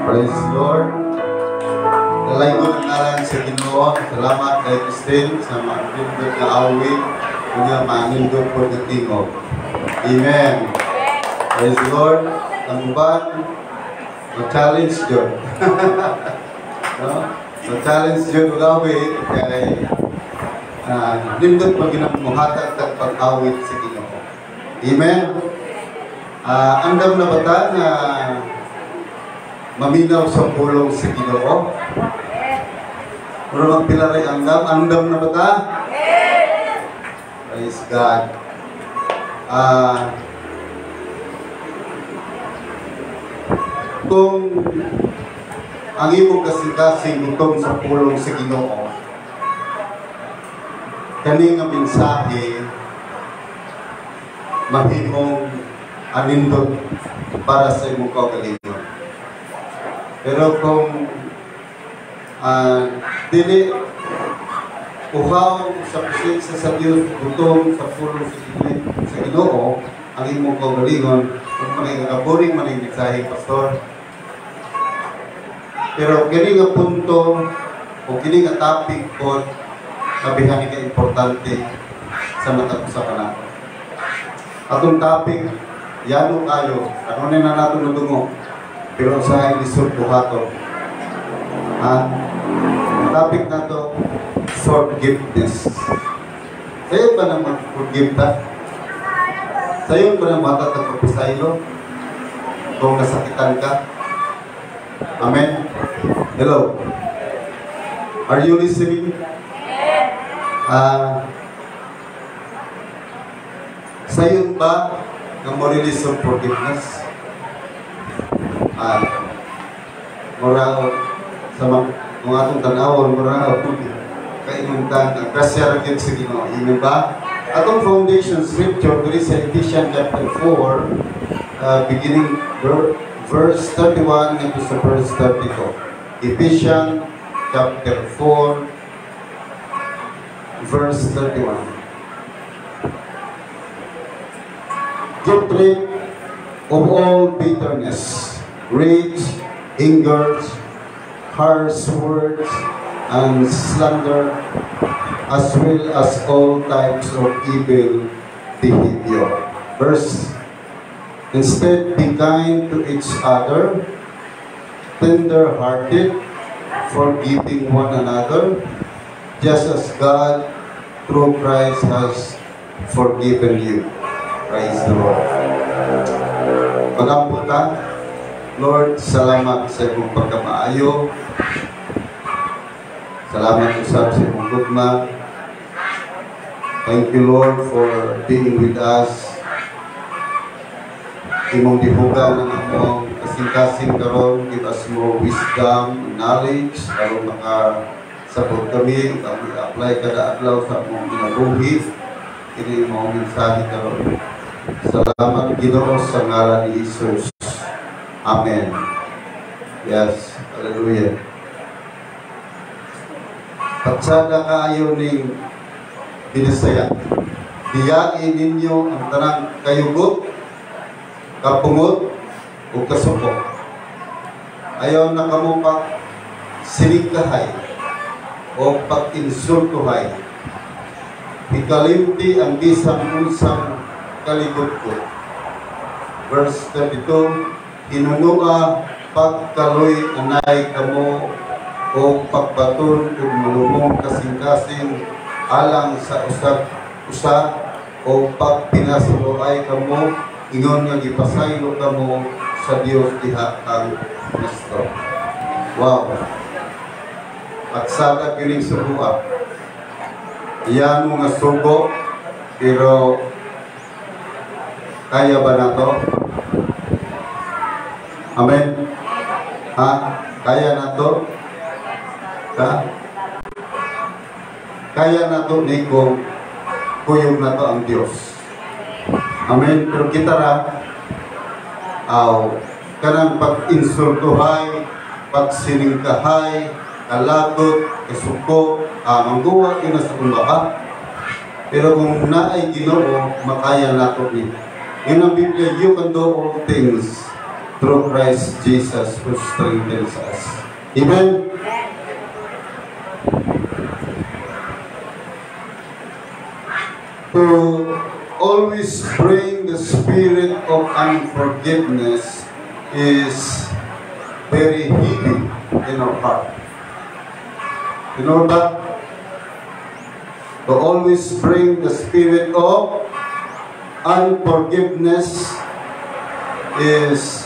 Praise the Lord. Dalaygon ang ngalan sa Ginoo. Salamat kay Christine sa manindot nga awit unya manindot po nga tingog. Amen. Praise the Lord. Ang uban, ma-challenge jud, no? Ma-challenge jud og awit kay nindot man ginang muhatag tag pag-awit sa Ginoo. Amen. Andam na ba ta nga maminaw sa pulong sa Ginoo? Pero magpila rin andam, andam na ba ta? Praise God. Kung ang imong kasing-kasing gutom sa pulong sa Ginoo, kani nga mensahe mahimong anindot para sa imong kaugalingon. Pero kung dili uhaw sa presensya sa Dios, gutom sa pulong sa Ginoo, ang imong kaugalingon, kung manay nga boring man ang mensahe, pastor. Pero kini nga punto o kini nga topic po kabihan ka importante sa matag usa ka. Atong topic, yano kayo, ano na nato nadungo, pero sa lisod buhaton. Ha? Ang topic nato, forgiveness. Sayon ba na mag-forgive ta? Sayon ba na matatag pagpasaylo? Kung nasakitan ka? Amen? Hello? Are you listening? Sayon ba nga mo release of forgiveness? Mura sa mga atong tanawon, mura kainuntan, ang grasya ra gyud sa Ginoo. Amen ba? Atong foundation scripture diri sa Ephesians chapter 4, beginning verse 31 into sa verse 32. Ephesians chapter 4, verse 31. "Get rid of all bitterness, rage, anger, harsh words, and slander, as well as all types of evil behavior." Verse, "Instead, be kind to each other, tender-hearted, forgiving one another, just as God, through Christ, has forgiven you." Praise the Lord. Magampo ta. Lord, salamat sa imong pagkamaayo. Salamat usab sa imong gugma. Thank you, Lord, for being with us. Imong dihugan ang among kasing-kasing karon, give us more wisdom, knowledge, aron makasabot kami, ug kami apply kada adlaw sa among kinabuhi. Kini imong mensahe karon. Salamat, Ginoo, sa ngalan ni Jesus. Amen. Yes, hallelujah. Patsada kaayo ning Binisaya. "Biyai ninyo ang tanang kayugot, kapungot, o kasuko. Ayaw na kamo pag siningkahay o pag-insultuhay. Ikalimti ang bisan unsang kaligutgot." Verse 32, "Hinunua pagkaloy anay kamo o pagbaton ug malumong kasing-kasing alang sa usag usa o pagpinasuluay kamo ingon nga gipasaylo kamo sa Dios diha kang Kristo." Wow. Patsada kining subuha. Iyan mo nga sugo, pero kaya ba nato? Amen? Ha? Kaya nato? Ha? Kaya nato ni kung kuyog nato ang Dios. Amen? Pero kita ra, aw, kanang pag-insultuhay, pagsiningkahay, kalagot, kasuko, mangguwa yun na sa kumbaka. Pero kung naay Ginoo, makaya nato ni. Yun ang Biblia, "You can do all things through Christ Jesus who strengthens us. Amen. To always bring the spirit of unforgiveness is very heavy in our heart. You know that? To always bring the spirit of unforgiveness is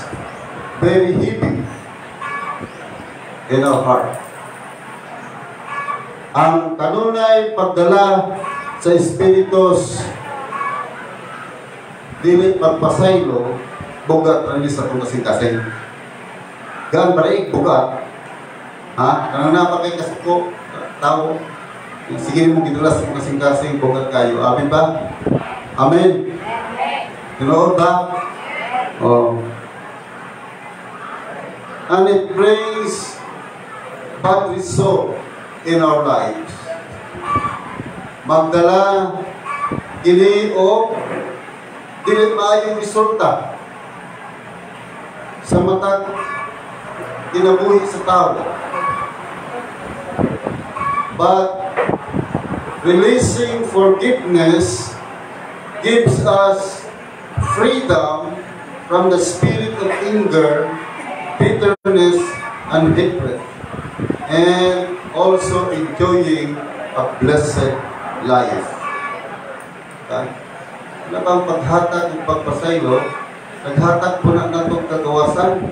very heavy in our heart. Ang kanunay pagdala sa espiritus dili pagpasaylo, bugat ra ni sa atong kasing-kasing. Gaan ba bugat? Ha? Kanang na pa kay kasuko, tao, sige mo gidala sa atong kasing-kasing, bugat kayo. Amen ba? Amen? Tinuod ba? Oh. And it brings bad result in our lives. Magdala kini og dili maayong resulta sa matag kinabuhi sa tao. But releasing forgiveness gives us freedom from the spirit of anger, bitterness, and hatred, and also enjoying a blessed life. Okay? Ano bang paghatag ug pagpasaylo? Naghatag po na natong kagawasan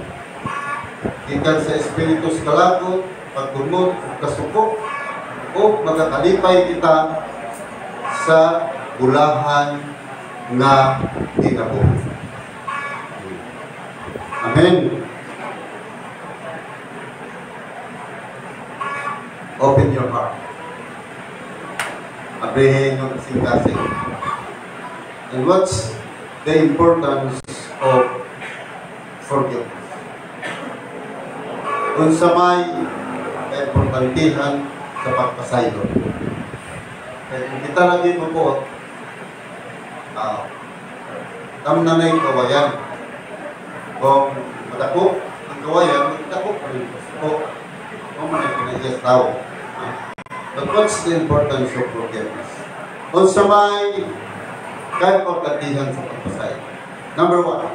gikan sa espiritu sa kalakot, pagdumot, ug kasuko, o magakalipay kita sa bulahan nga kinabuhi. Amen. Open your heart. Abrihin yung kasing-kasing. And what's the importance of forgiveness? Unsa may kaimportantihan sa pagpasaylo. Kaya kung kita lagi mabuot, tamna na yung kawayan. Kung madako ang kawayan, magdako pa rin ko. Kung man ay pinag tao. But what's the importance of forgiveness? Unsa may kaimportantihan sa pagpasaylo? Number one,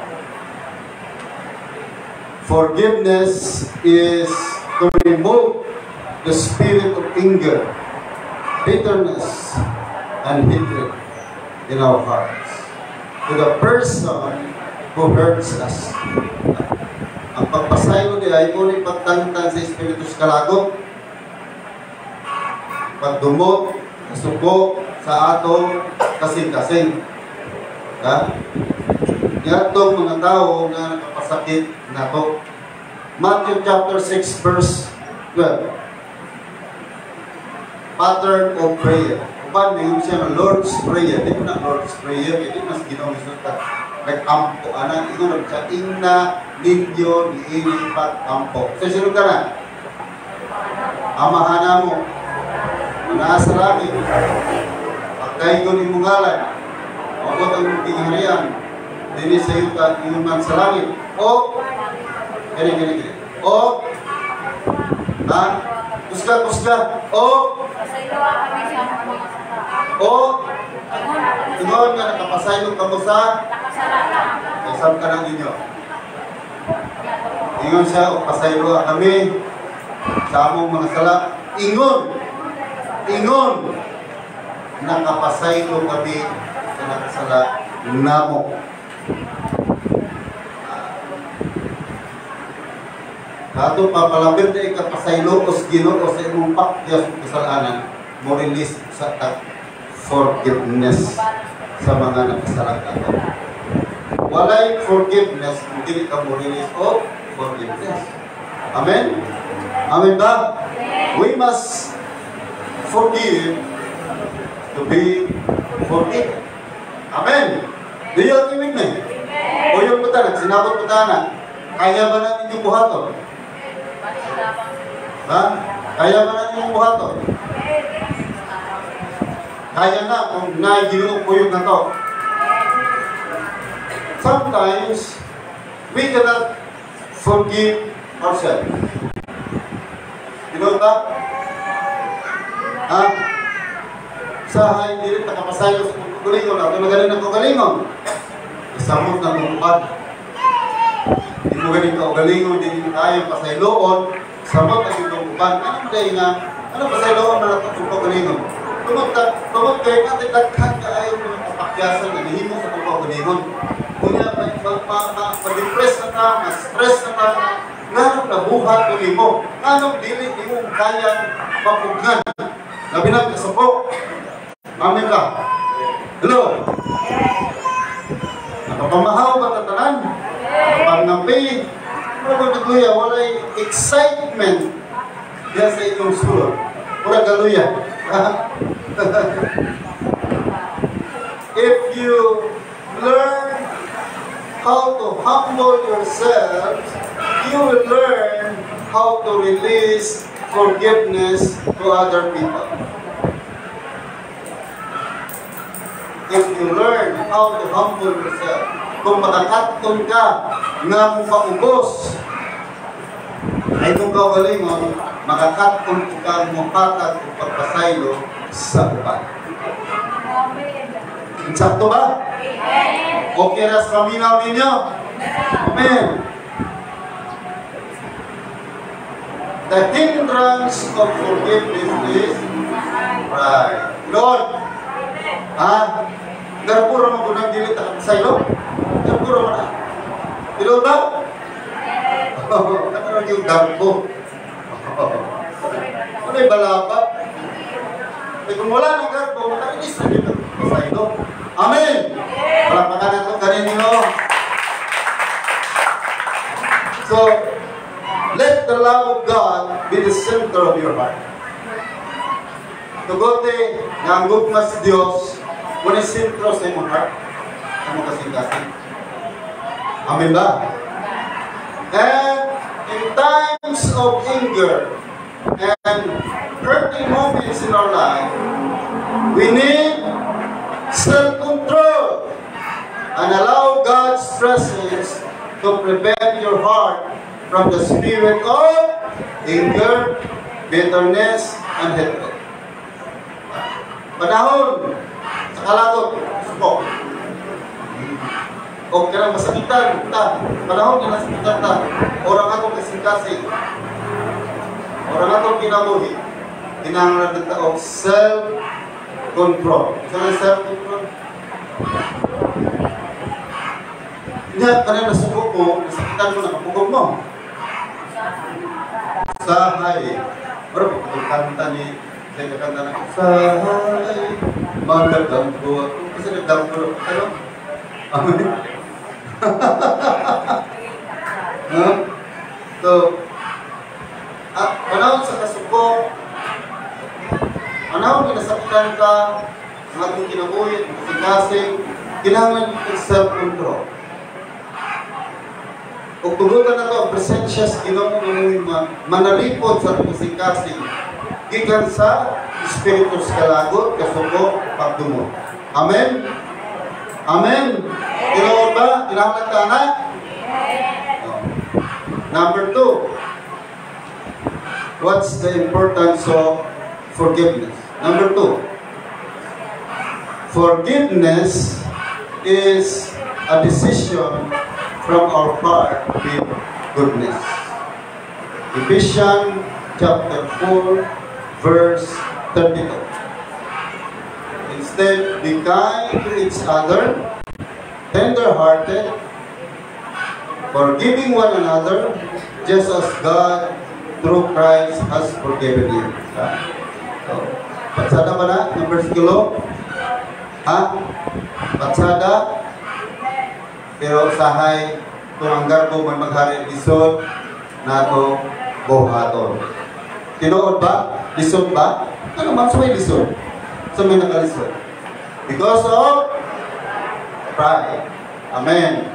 forgiveness is to remove the spirit of anger, bitterness, and hatred in our hearts to the person who hurts us. Ang pagpasaylo di ay kung pagtangtang sa espiritu sa kalagot, pagdumot, kasuko sa atong kasing-kasing. Ha? Niadtong mga tao nga nakapasakit nato. Matthew chapter 6 verse 12. Pattern of prayer. Uban ningon siya ng Lord's Prayer. Di ko na Lord's Prayer, hindi mas Ginoong Hesus nag-ampo ana, ingon siya ingna ninyo niini pag-ampo. So sino ka na? Amahana mo naa sa langit, pagdaygon imong ngalan, moabot ang imong gingharian dinhi sa yuta ingon man sa langit. O gani gani gani. O ha? Kusga kusga. O o ingon nga nakapasaylo kamo sa isang ka na ninyo. Ingon siya, o pasaylo kami sa among mga sala. Ingon, ingon, nakapasaylo kami sa nakasala namo. Kato papalapit na ikapasaylo o sa Ginoo sa imong pakya sa kasalanan, mo release sa forgiveness sa mga nakasala kato. Walay forgiveness kung dili ka mo release of forgiveness. Amen? Amen ba? We must forgive to be forgiven. Amen? Do you agree with me? O yung puta, nagsinabot puta na, kaya ba na ninyong buhaton? Ha? Kaya ba na ninyong buhaton? Kaya na kung naigilong kuyog na to. Sometimes, we cannot forgive ourselves. You know ba? Ha? Sahay, dili ta kapasaylo sa kaugalingon. Ato na ganin ang kaugalingon. Isamot na mong. Di mo ganin kaugalingon, di mo kaya pasayloon. Samot ang itong uban. Ano mo dahil nga? Ano pasayloon na itong kaugalingon? Tungod kay natin daghan kaayo mga kapakyasan na nihimo sa itong kaugalingon. Kunya, ma-depress na ta, ma-stress na ta, nganong nabuhat ko nimo? Nganong dili nimo kayang mapugnan? Labi na kasuko. Amen ka. Hello? Napapamahaw ba tatanan? Napapangampi? Wala ba nagluya? Walay excitement diyan sa inyong sulod. Mura galuya. If you learn how to humble yourselves, you will learn how to release forgiveness to other people. If you learn how to humble yourself, kung makakatong ka nga mupaubos, ay kung kaugalingon, makakatong ka muhatag o pagpasaylo sa uban. Insakto ba? Okay ra sa paminaw ninyo? Amen. The hindrance of forgiveness is pride. Lord, ha? Garpura mo kunang dili ta sa ilo? Garpura mo na. Ilo ba? Ano yung garpo? Ano yung balaba? Eh, kung wala ng garpo, makarinis na dito sa ilo. Amen! Palakpakan natin kaninyo. So, let the love of God be the center of your heart. Tugote nga ang gugma sa Dios wala sentro sa imong heart, sa imong kasing-kasing. Amen ba? And in times of anger and hurting moments in our life, we need self-control and allow God's presence to prevent your heart from the spirit of anger, bitterness, and hatred. Panahon sa kalagot, suko. O kanang masakitan ta, panahon nga nasakitan ta, orang atong kasing-kasing, orang atong kinabuhi, kinahanglan ta og self-control. Sa self-control? Nya kanang nasuko mo, nasakitan mo, nakapugong mo. Sahay. Pero pagkanta ni saya kakanta na, sahay, magdampo ako. Kasi nagdampo ako. Ano? Amen. No? So, at panahon sa kasuko, panahon na nasakitan ka, ang atong kinabuhi, ang kasing-kasing, kinahanglan ng self-control. Ug tugutan na to ang presensya sa Ginoo nga manalipod sa atong kasing-kasing, gikan sa espiritu sa kalagot, kasuko, pagdumot. Amen? Amen? Ginoo ba? Kinahanglan ka na? Oh. Number 2, what's the importance of forgiveness? Number 2, forgiveness is a decision from our heart with goodness. Ephesians chapter 4, verse 32. Instead, be kind to each other, tender-hearted, forgiving one another, just as God through Christ has forgiven you. So, patsada ba na? Number kilo? Ha? Patsada? Pero sahay, kung ang garbo man maghari lisod, nato buhaton. Tinuod ba? Lisod ba? Ano man sa may lisod? Sa may nakalisod? Because of pride. Amen.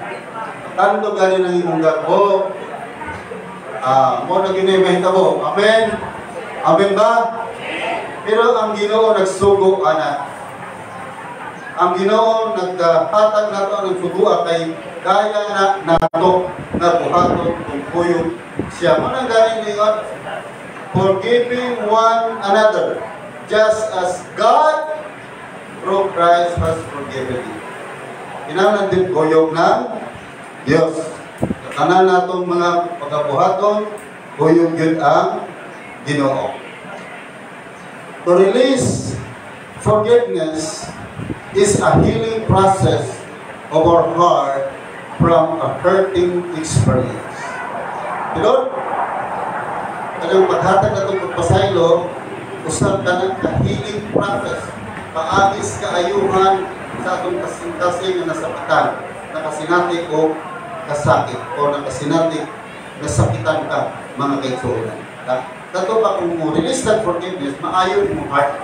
Tando gani ng imong garbo. Mo na gini mahitabo. Amen. Amen ba? Pero ang Ginoo nagsugo ana. Ang Ginoo naghatag nato ng sugua kay Kaya na nato na buhaton kung kuyog siya. Mao nang galing ningon, forgiving one another, just as God through Christ has forgiven you. Kinahanglan din kuyog ng Diyos. Tanan natong mga pagabuhaton, kuyog yun ang Ginoo. To release forgiveness is a healing process of our heart from a hurting experience. Lord, kanang paghatag natong pagpasaylo, usa ka ng ka-healing process, paagis kaayuhan sa atong kasing-kasing nga nasaktan, nakasinati o kasakit, o nakasinati nasakitan ka, mga kaigsuonan. Ha? Kato pa kung mo release that forgiveness, maayo imong heart.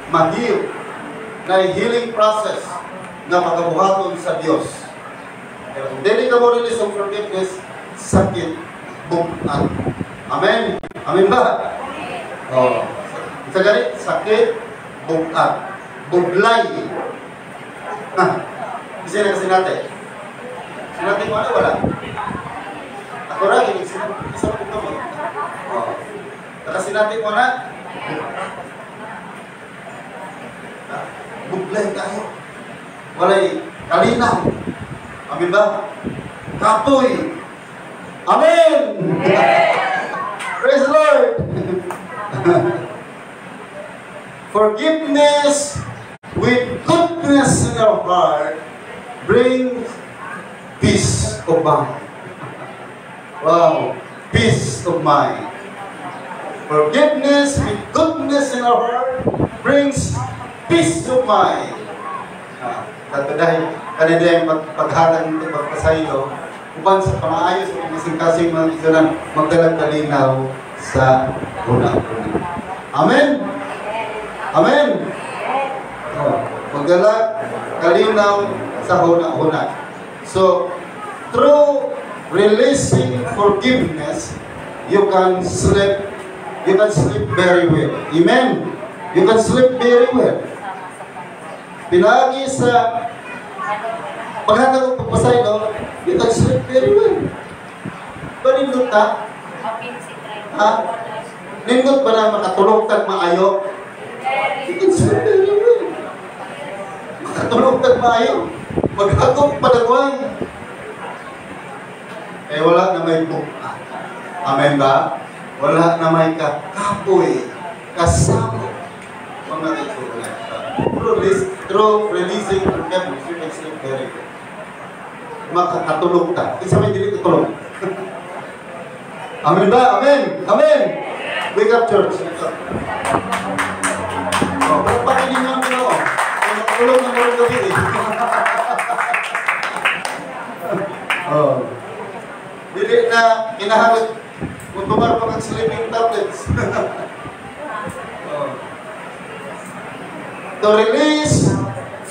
Ma-heal. Na healing process na pagabuhaton sa Dios. Pero kung dili ka mo release of forgiveness, sakit, bugat. Amen? Amen ba? Oh. Sa gani, sakit, bugat, budlay. Ha? Kasi na kasi natin. Sinati mo ano, wala? Ako ra, gini, isa po ka mo. Oh. Nakasinati mo na? Ha? Budlay tayo. Walay kalinaw. Amen ba? Kapoy. Amen! Praise the Lord! Forgiveness with goodness in our heart brings peace of mind. Wow, peace of mind. Forgiveness with goodness in our heart brings peace of mind. Ah, kato dahil kanila yung paghatag nito pagpasaylo, uban sa pamaayos sa kasing-kasing mga isunan, magdalag kalinaw sa una-una. Amen? Amen? Oh, magdala kalinaw sa huna-huna. So, through releasing forgiveness, you can sleep very well. Amen? You can sleep very well. Pinagi sa paghatag og pagpasaylo, you can sleep very well. Panindot ta? Ha? Nindot ba na makatulog tag maayo? You can sleep very well. Makatulog tag maayo. Maghagop padagway. Eh wala na may buka. Amen ba? Wala na may kakapoy, kasamo. Mga kaigsuonan. Through releasing forgiveness, you can sleep very well. Makakatulog ta. Isa may dili katulog. Amen ba? Amen! Amen! Wake up, church. Wake up. Oh, pero pakinig nga mo. Kung makatulog ng buong gabi eh. Oh. Dili na kinahanglan kung tumar pa kang sleeping tablets. Oh. To release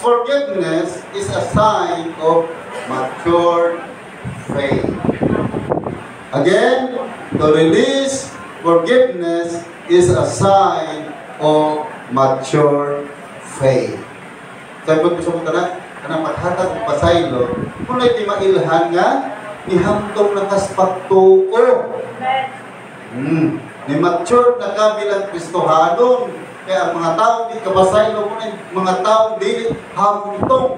forgiveness is a sign of mature faith. Again, to release forgiveness is a sign of mature faith. Sabi ko sa mga kanang paghatag og pasaylo, kung di mailhan nga, nihamtong na kas pagtuo. Ni mature na ka bilang Kristohanon. Kaya ang mga tao di kapasaylo mo na mga tao dili hamtong.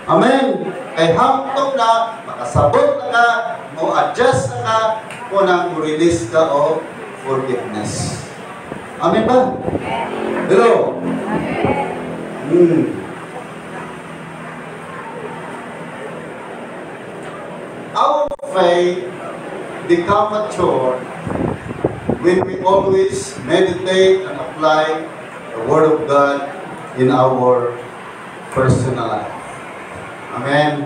Amen. Kay hamtong na, makasabot na ka, mo adjust na ka, kung nang mo release ka of forgiveness. Amen ba? Hello? Our faith become mature when we always meditate and apply the Word of God in our personal life. Amen.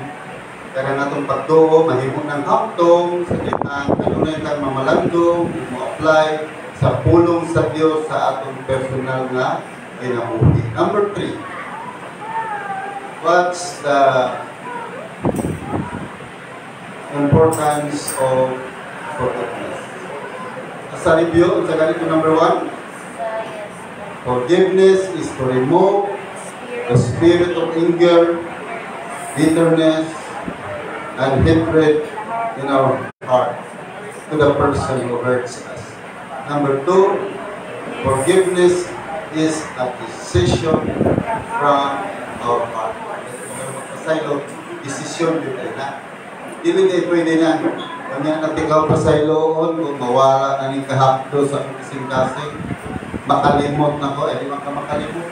Kaya natong pagtuo, mahimo ng hamtong sa kitang kanunay tang mamalandong, mo apply sa pulong sa Dios sa atong personal nga kinabuhi. Number 3. What's the importance of forgiveness? Sa review, sa ganito number 1, forgiveness is to remove the spirit of anger, bitterness, and hatred in our heart to the person who hurts us. Number two, forgiveness is a decision from our heart. Magpasaylo, desisyon yun tayo na. Dili tayo pwede na. Kanya na ikaw pasayloon kung mawala na ning kahapdo sa kasing-kasing, makalimot na ko, eh di man ka makalimot.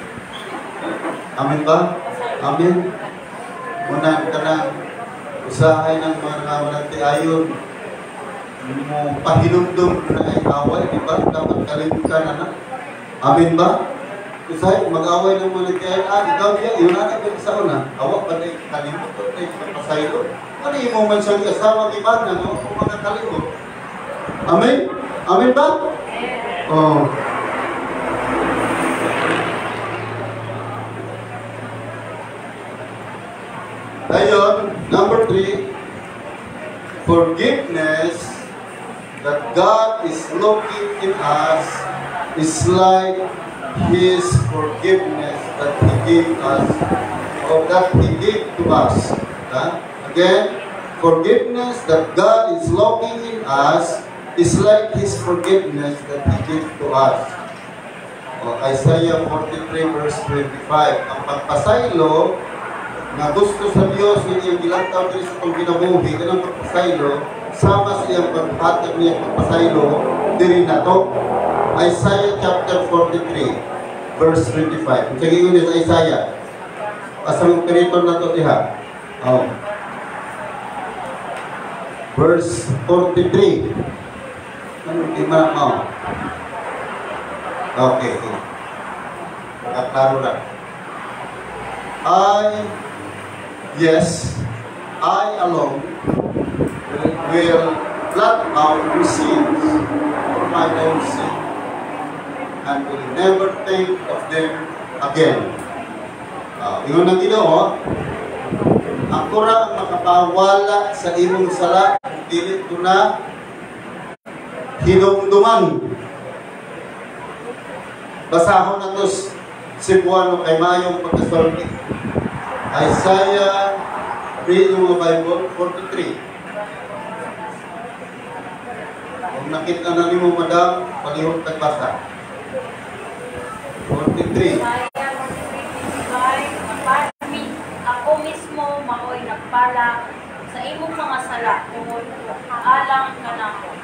Amen ba? Amen. Muna ka na, usahay ng mga mananti ayon, mo pahinumdum na ay away, di ba? Dapat kalimutan na na. Amen ba? Usahay, mag-away ng mga nagtiayon, ikaw niya, yun na na, sa una, awa pa na kalimot, na pasaylo. Ano yung mo man siyang asawa, di ba? Na, no? Kung makakalimot. Amen? Amen ba? Oh. Ayun, number 3, forgiveness that God is looking in us is like His forgiveness that He gave us or that He gave to us. Huh? Again, forgiveness that God is looking in us is like His forgiveness that He gave to us. O, Isaiah 43 verse 25. Ang pagpasaylo na gusto sa Dios nga iyang gilantaw diri sa atong kinabuhi, kanang pagpasaylo sama sa iyang paghatag niya pagpasaylo diri nato. Isaiah chapter 43 verse 25. Unsa giingon sa Isaiah? Asa mo operator na to diha? Oh. Verse 43. Ano di man mao? Okay. Nakaklaro na. Yes, I alone will blot out your sins for my own sake and will never think of them again. Ingon ng Ginoo, ako ra ang makapawala sa imong sala, dili ko na hinumduman. Basahon na to Cebuano kay mayong pagkasulti. Isaiah, read yung mga Bible, 43. Kung nakita na nimo, madam, palihog tagbasa. 43. Isaiah 43:25, "Ako mismo maoy nagpala sa imong mga sala tungod alang kanako.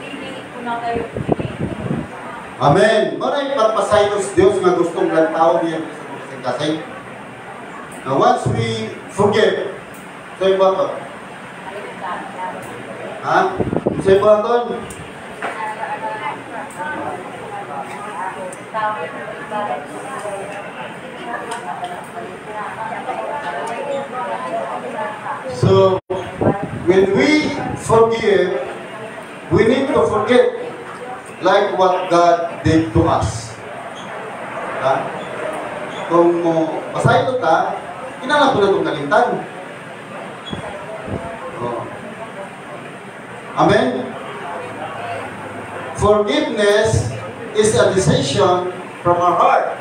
Dili ko na gayud kini." Amen. Mao na pagpasaylo sa Dios nga gustong lantaw niya sa kasing-kasing. Now, once we forgive, sa iba to? Ha? Sa iba to? So, when we forgive, we need to forget like what God did to us. Ha? Kung mo pasaylo ta, kinahanglan po na itong kalimtan. Oh. Amen? Forgiveness is a decision from our heart.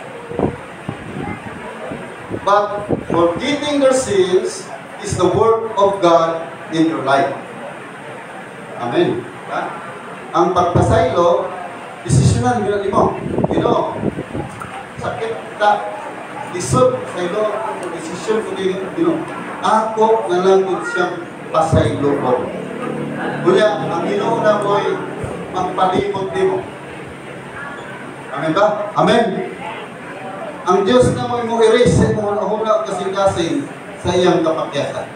But forgiving their sins is the work of God in your life. Amen. Ha? Ang pagpasaylo, desisyonan nila nimo. Ginoo, sakit ta, lisod saylo, desisyon ko din, Ginoo. Ako na lang gud siyang pasaylo ko. Kunya, ang Ginoo na mo'y magpalimot nimo. Amen ba? Amen. Ang Diyos na mo'y mo erase sa imong hunahuna o kasing-kasing sa iyang kapakyasan.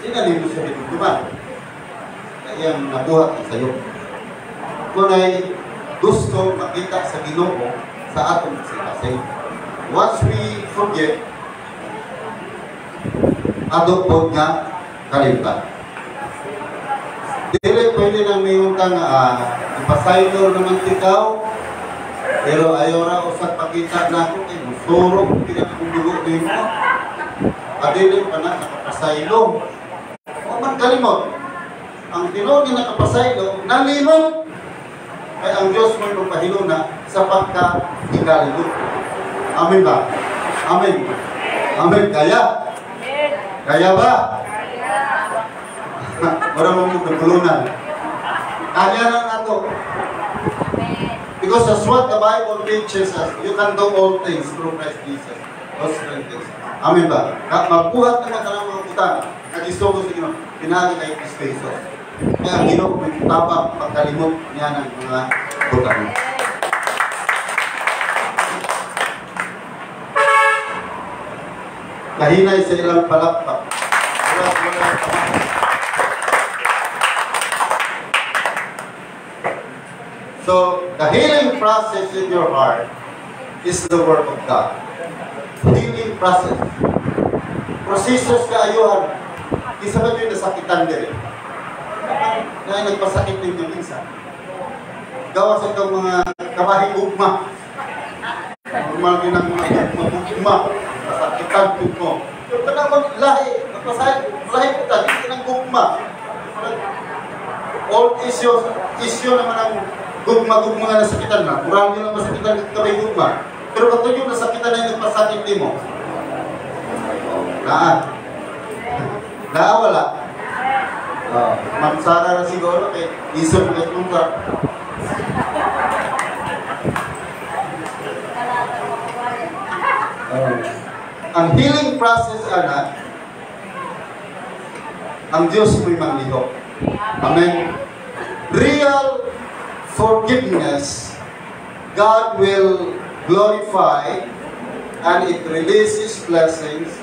Sina nimo siya hinumduman sa iyang nabuhat sa sayo. Kunay gusto makita sa Ginoo sa atong kasing-kasing. Once we forget, ato po nga kalimtan. Dili pwede nang mingon ka nga ipasaylo naman ikaw, pero ayaw ra usag pakita na ako kay musurog pinakong dugo nimo. Adili pa na nakapasaylo. O man kalimot. Ang tinuod nga nakapasaylo, nalimot. Kay ang Dios man magpahiluna sa pagka-ikalimot. Amen ba? Amen. Amen. Kaya? Kaya ba? Wala mo mo nagulunan. Kaya na nato. Because that's what the Bible teaches us. You can do all things through Christ Jesus who strengthens us. Amen ba? Mabuhat naman ka ng mga butang. Nag-isugo sa Ginoo. Pinaagi kay Kristo Jesus. Kaya ang Ginoo may tabang pagkalimot niya ng mga butang. Kahinay sa ilang palakpak. Wala, wala. So, the healing process in your heart is the work of God. Healing process. Prosesos kaayuhan. Isa ba yung nasakitan din? Na nagpasakit din yung minsan. Gawa sa itong mga kabahing ugma. Normal din ang mga ugma. Nasakitan din mo. Pero kanang lahi, nagpasakit, lahi po ta, dito ng gugma. All issues, issue naman ang gugma-gugma nga nasakitan na. Kurang yun ang masakitan ng kabay gugma. Pero kung yung nasakitan na yung nagpasakit din mo, naa. Naa wala. Ma'am Sara na siguro, kay isip ng lugar. Ang healing process, anak, ang Diyos mo'y manglihok. Amen. Real forgiveness, God will glorify and it releases blessings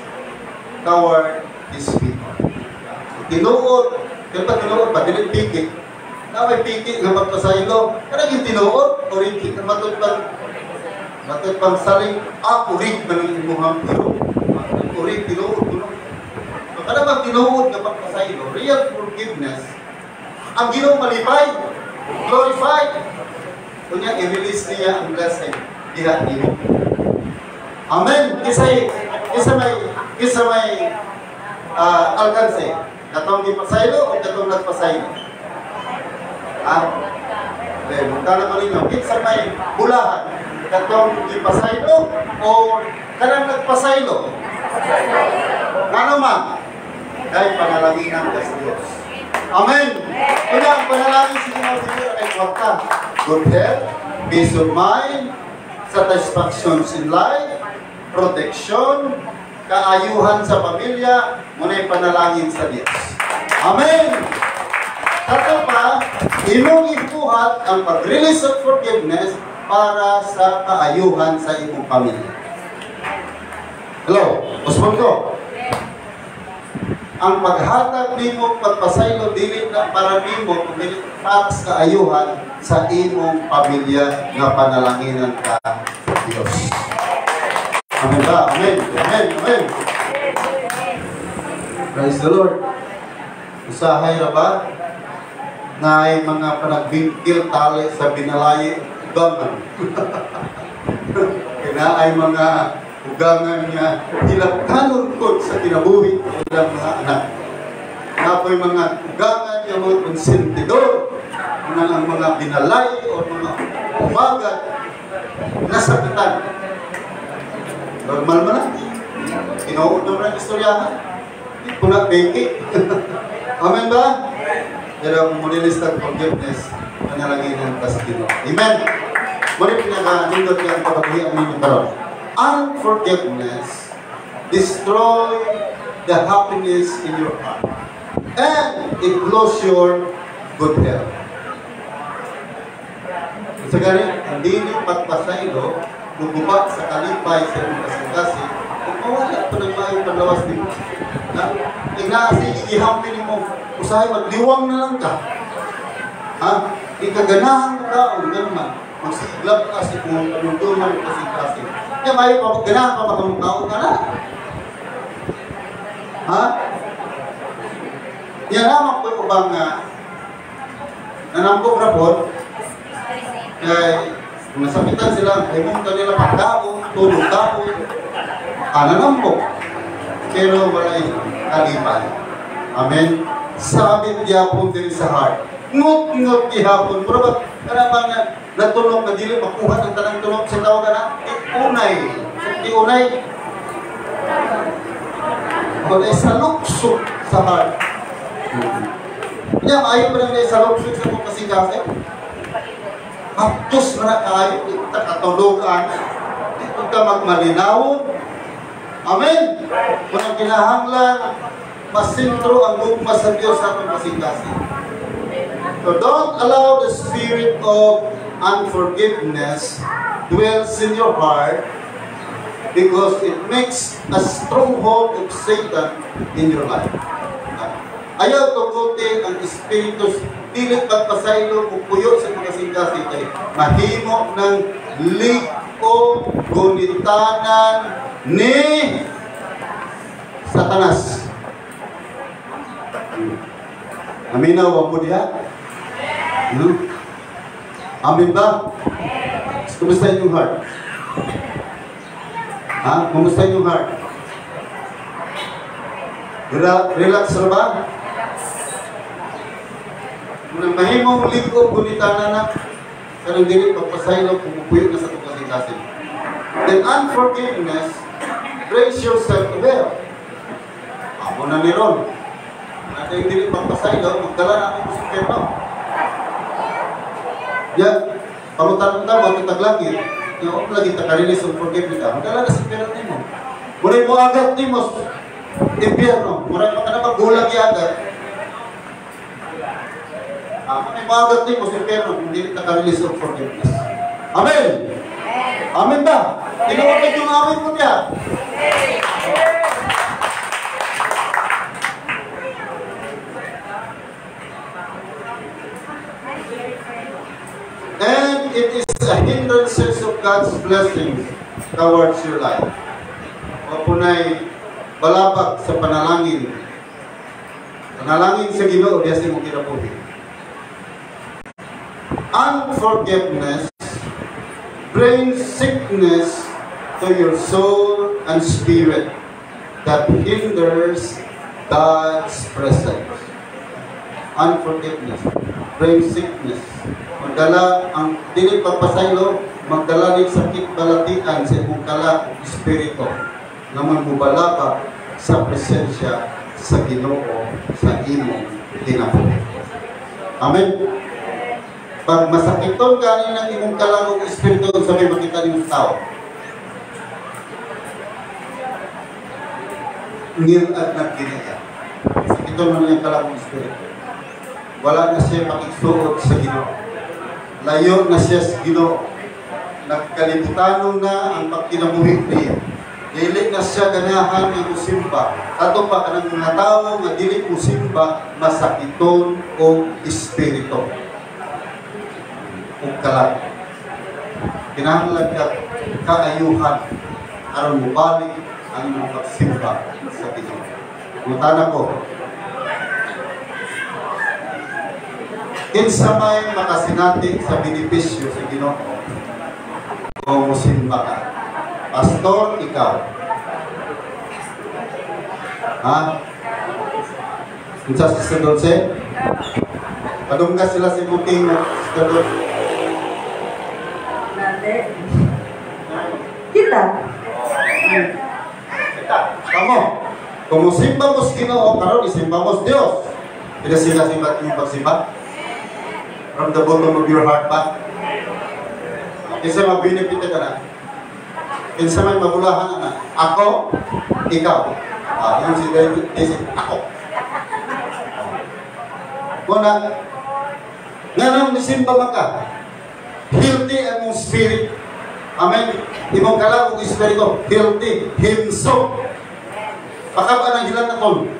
toward His people. Tinuod, kaya pa tinuod pa, dili pikit. Na may pikit nga magpasaylo. Kaya yung tinuod, origin, matod pang saling, urig man ang imuhang tiro. Urig, tinuod, tinuod. So, kada bang tinuod nga pagpasaylo, real forgiveness, ang Ginoo malipay, glorified. Kunya, i-release niya ang blessing diha nimo. Amen. Kisa may alkanse. Katong gipasaylo o katong nagpasaylo? Ah, magkala ko ninyo, kinsa may bulahan? Katong gipasaylo o kanang nagpasaylo? Ngano man? Kay panalanginan ka sa Diyos. Amen. Kunya, ang panalangin sa Ginoo siguro ay kwarta. Good health, peace of mind, satisfactions in life, protection, kaayuhan sa pamilya, muna'y panalangin sa Diyos. Amen! Tatlo pa, imong ibuhat ang pag-release of forgiveness para sa kaayuhan sa imong pamilya. Hello? Usbon ko. Ang paghatag nimo pagpasaylo dili na para nimo kundi para sa kaayuhan sa imong pamilya nga panalanginan ka sa Dios. Amen ba? Amen. Amen. Amen. Praise the Lord. Usahay ra ba na ay mga panagbingkil tali sa binalay ugangan. Kaya ay mga ugangan nga hilaktanon ko sa kinabuhi ng ilang mga anak. Napoy mga ugangan nga mga konsentidor ng ang mga binalay o mga umagat nasakitan. Normal man na. Tinuod naman ang istoryahan. Hindi ko na peke. Amen ba? Pero kung munilis ng forgiveness, panalanginan ka sa Ginoo. Amen? Muna pinaka-nindot niya ang pagkabuhi ang inyong karon. Unforgiveness destroy the happiness in your heart and it lose your good health. Sa gani, ang dili pagpasaylo, guguba sa kalipay sa imong kasing-kasing, kung mawala pa ng maayong panlawas nimo. Na, tignaasi, ihampi nimo, usahay magliwang na lang ka. Ha? Ikaganahan ka taon, ganun man. Magsiglap ka sa kung panunduman ng kasing-kasing. Kaya mayo pa, ganahan pa ba kung taon ka na? Ha? Yan lamang po yung ubang nanambok na po, kaya kung nasakitan sila, ay mong kanila pagkaon, tulog kaon, nanambok. Pero wala'y kalipay. Amen? Sabit gyapon din sa heart. Ngut-ngut gihapon. Mura ba, kanang nga natulog na dili, makuha ng tanang tulog sa tawag na, iunay. Iunay. Wala'y saluksok sa heart. Nya, maayo pa lang sa lubsog sa mong kasing-kasing. Haptos na kaayo, di ta katulugan, di ta magmalinawon. Amen! Kung ang kinahanglan, masintro ang gugma sa Diyos sa atong kasing-kasing. So don't allow the spirit of unforgiveness dwells in your heart because it makes a stronghold of Satan in your life. Ayaw tuguti ang espiritu dili pagpasaylo ug puyo sa mga kasing-kasing kay mahimo ng lig-on gunitanan ni Satanas. Aminaw ba mo diha? Amin ba? Kumusta inyong heart? Ha? Kumusta inyong heart? Relax ra ba? Kung mahimong lig-on gunitanan na kanang dili pagpasaylo kung mupuyo na sa itong kasing-kasing. Then unforgiveness brings yourself to hell. Amo na ni Ron. At yung dili pagpasaylo, magdala na ako sa impyerno. Ya, pamutan ta mo kitag langit. Yung lagi ta ka-release of forgiveness ka. Magdala na sa impyerno nimo. Murag mo agat nimo impyerno. Murag pa ka na maggulag iagat. May maagat nimo sa impyerno kung dili ta ka-release of forgiveness. Amen. Amen ba? Tinuod yung amen mo niya. And it is a hindrance of God's blessings towards your life. O punay balabag sa panalangin. Panalangin sa Ginoo diya sa imong kinabuhi. Unforgiveness brings sickness to your soul and spirit that hinders God's presence. Unforgiveness brings sickness. Magdala ang dili pagpasaylo, magdala ning sakit balatian sa imong kalag ug espiritu nga magmubalabag sa presensya sa Ginoo sa imong kinabuhi. Amen. Pag masakiton gani ng imong kalag ug espiritu, sa may makita nimong tao. Ngil-ad na kiniya. Sakiton man niyang kalag ug espiritu. Wala na siya makigsuot sa Ginoo. Layo na siya sa Ginoo. Nagkalibutanon na ang pagkinabuhi niya. Dili na siya ganahan nga musimba. Kato pa kanang mga tawo nga dili musimba, masakiton og espiritu ug kalag. Kinahanglan ka kaayuhan aron mobalik ang imong pagsimba sa Ginoo. Mutana ko, kinsa may makasinati sa benepisyo sa Ginoo kung musimba ka? Pastor, ikaw. Ha? Unsa si Sister Dulce? Padungga sila sa imong tingog, Sister Dulce. Kita. Kita. Kamo. Kung musimba mo sa Ginoo, karon isimba mo sa Dios. Pila sila simba imong pagsimba? From the bottom of your heart ba? Kinsa mabinipit ka na? Kinsa may mabulahan na? Ako, ikaw. Yun si Daisy, ako. Kuna, nganong nisimba man ka? Healthy ang mong spirit. Amen. Imong kalag ug espiritu, healthy, himsog. Pakab-an ang hilanakon.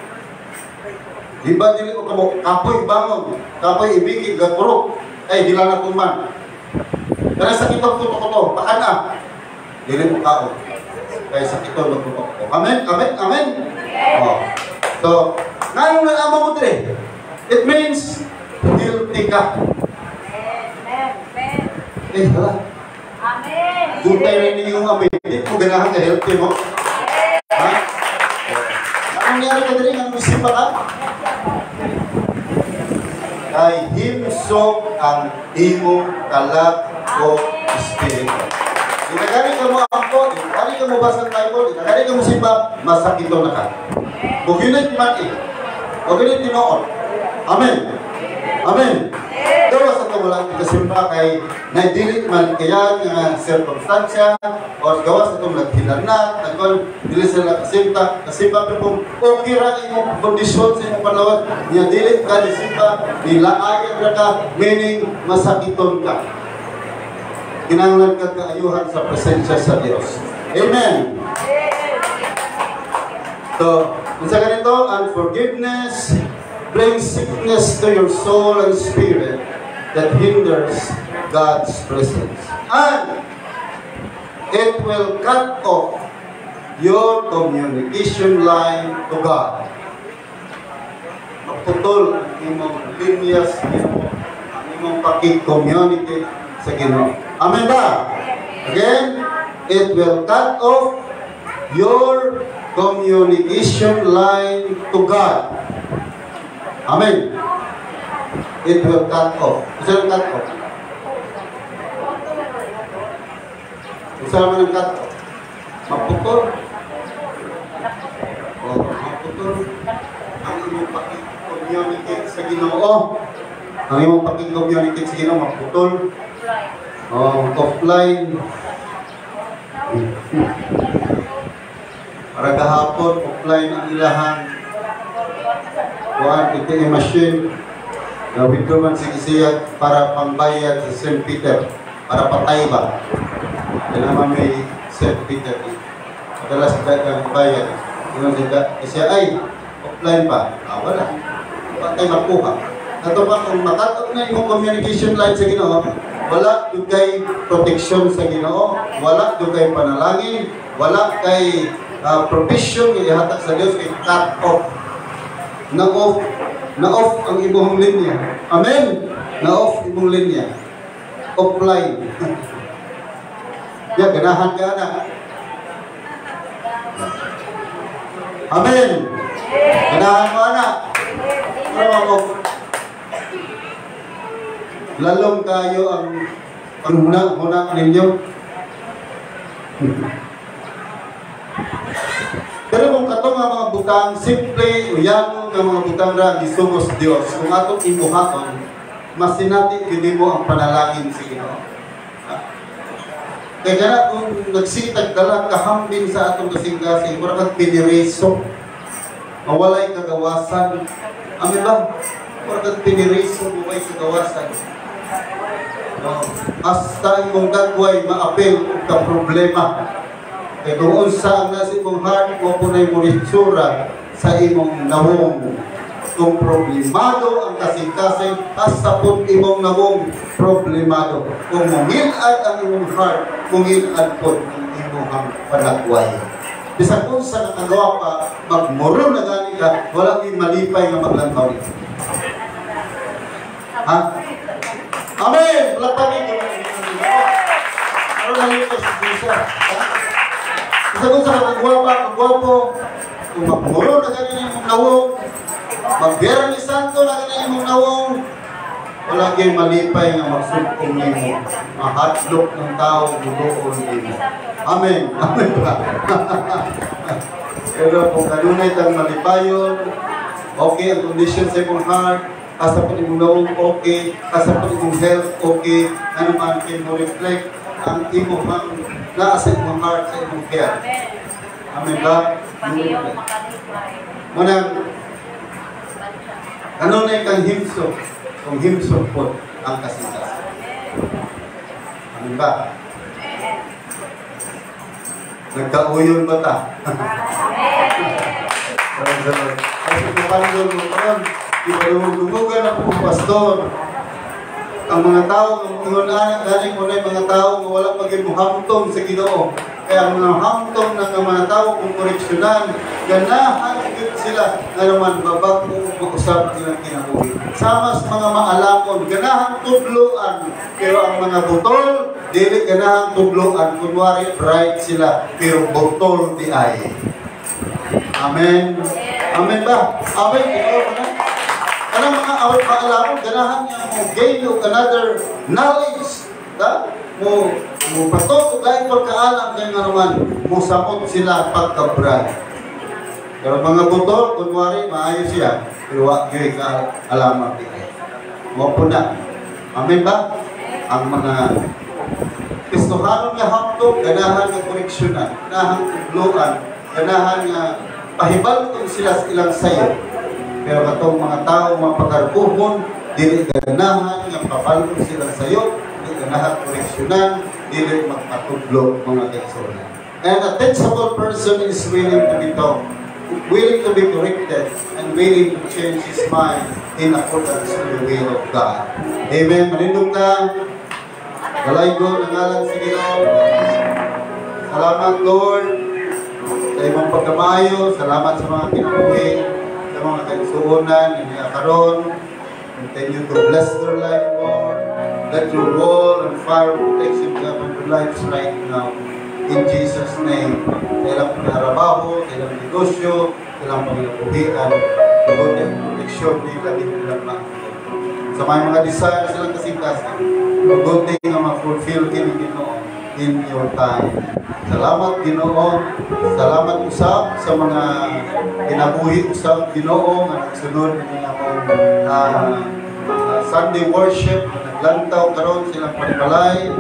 Di ba dili ko kamo kapoy bangon, kapoy ibigig gakurok ay hilanakon man. Kana sakit ang kuto-kuto, pakana. Dili mo kaon. Kay sakit ang kuto-kuto. Amen, amen, amen. Oh. So, nganong nag-amo mo dire? It means healthy ka. Amen. Eh, hala. Amen. Gutay rin ninyong amin. Di mo ganahan ka healthy mo. Ha? Anong nangyari ka diri? Anong isimba ka? Kay himsog ang imong kalag o espiritu. Di na gani ka mo ampo, di na gani ka mo basa ang Bible, di na gani ka mo simba, masakito na ka. Buginit man eh. Buginit tinuod. Amen. Amen. Gawas sa wala kasimba kay naidili man kaya nga sirkumstansya o gawas sa itong naghilanat, nagkon, dili sila kasimba, kasimba, pero kung okay ra imong kondisyon sa imong panawag, niya dili ka nisimba, nilaayan ra ka, meaning masakiton ka. Kinahanglan ka kaayuhan sa presensya sa Dios. Amen. So, unsa ganito, unforgiveness brings sickness to your soul and spirit that hinders God's presence. And it will cut off your communication line to God. Maputol ang imong linya sa Ginoo, ang imong pakig-communicate sa Ginoo. Amen ba? Again, it will cut off your communication line to God. Amen. It will cut off. Isa ang cut off? Isa naman ang cut off? Maputol. Oh, maputol. Ang imong pakig-communicate sa Ginoo. Ang imong pakig-communicate sa Ginoo, maputol. Oh, offline. Para gahapon, offline ang ilahang kuan ATM machine. Na-withdraw man si Isiya para pangbayad sa St. Peter. Para patay ba? Kaya naman may St. Peter. Madalas ang bayad. Ingon siya, Isiya, ay, offline pa. Ah, wala. Patay makuha. Ato pa, kung makatok na imong communication line sa Ginoo, wala dugay protection sa Ginoo, wala dugay panalangin, wala kay provision nga ihatag sa Dios, kay cut off. Na-off, na-off ang imong linya. Amen. Na-off imong linya. Offline. Ya, ganahan ka na. Amen. Ganahan mo ana. Ano ako? Lalong kayo ang panghuna-huna ninyo. Pero kung katong nga mga butang, simple, uyano nga mga butang ra gisugos Dios. Kung atong ibuhaton, masinati gyud nimo ang panalangin sa Ginoo. Kaya gana kung nagsitag dala kahambing sa atong kasing-kasing, mura kag piniriso, mawalay kagawasan. Amen ba? Mura kag piniriso, mawalay kagawasan. No. Hasta imong dagway maapil og ka problema. Kaya kung unsa ang nasa imong heart, mo po na imong itsura sa imong nawong. Kung problemado ang kasing-kasing, hasta po imong nawong problemado. Kung mungilad ang imong heart, mungilad po ang imong panagway. Bisan kung sa nakagawa pa, magmuro na gani ka, wala kang malipay nga maglantaw nito. Ha? Amen! Wala pa rin. Ano malipay si Jesus? Bisan kung sa kagwapa, kagwapo, kung magmuro na gani imong nawong, magbiyernes ni Santo na gani imong nawong, wala kang malipay nga magsugpong nimo. Mahadlok ng tao, budoon nimo. Amen. Amen ba? Pero kung kanunay tang malipayon, okay ang condition sa imong heart, asa pa imong nawong okay, asa pa imong health okay, ano man kay mo reflect ang imong naa sa imong heart, sa imong health. Amen ba? Munang, kanunay kang himsog, kung himsog po ang kasing-kasing. Amen ba? Nagkauyon ba ta? Kasi kapandol mo karon, ipadungog-dungogan ako kong pastor. Ang mga tao, ang galing mo na yung mga tao nga wala pag hamtong sa Ginoo. Kaya ang mga hamtong ng mga tao kung koreksyonan, ganahan gyud sila nga naman babag-o ug mausab ilang kinabuhi. Sama sa mga maalamon, ganahan tudloan, pero ang mga butol, dili ganahan tudloan. Kunwari bright sila, pero butol di ay. Amen. Amen ba? Amen. Anong mga awat maalamon, ganahan niya mo gain og another knowledge, ta? Mo mo patok og laing pagkaalam kay nga naman mo samot sila pagka-bright. Pero mga buto, kunwari, maayo siya. Pero wa gyud ka alaman di ay. Mao po na. Amen ba? Ang mga Kristohanon nga hapdok, ganahan nga koreksyonan, ganahan tudloan, ganahan nga pahibal-on sila sa ilang sayo. Pero katong mga tao mapagarbuhon, dili ganahan nga pabal-on silang sayo, dili ganahan koreksyonan, dili magpatudlo, mga kaigsuonan. And a teachable person is willing to be taught, willing to be corrected, and willing to change his mind in accordance to the will of God. Amen. Manindog ta. Dalaygon ang ngalan sa Ginoo. Salamat, Lord, sa imong pagkamayo. Salamat sa mga kinabuhi, sa mga kaigsuonan nga karon. Continue to bless their life, Lord. Let your wall and fire of protection come on their lives right now. In Jesus' name. Sa ilang panarabaho, sa ilang negosyo, sa ilang panginabuhian, tugon ang proteksyon nila din nilang mga sa mga desire silang kasing-kasing. Mabuti nga ma-fulfill kini, Ginoo, in your time. Salamat, Ginoo. Salamat usab sa mga kinabuhi usab, Ginoo, nga nagsunod ini among Sunday worship nga naglantaw karon silang panimalay.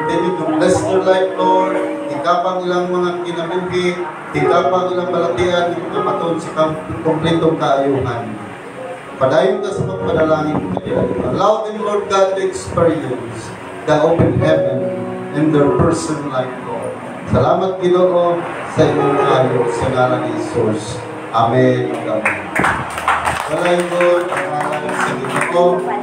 Continue to bless their life, Lord. Ikapang ilang mga kinabuhi, ikapang ilang balatian nga makapaton sa kompletong kaayuhan. Padayon ka sa pagpanalangin kanila. Allow them, Lord God, to experience the open heaven in their personal life, Lord. Salamat, Ginoo, sa imong ayo sa ngalan ni Jesus. Amen. Amen. Dalaygon ang ngalan sa Ginoo.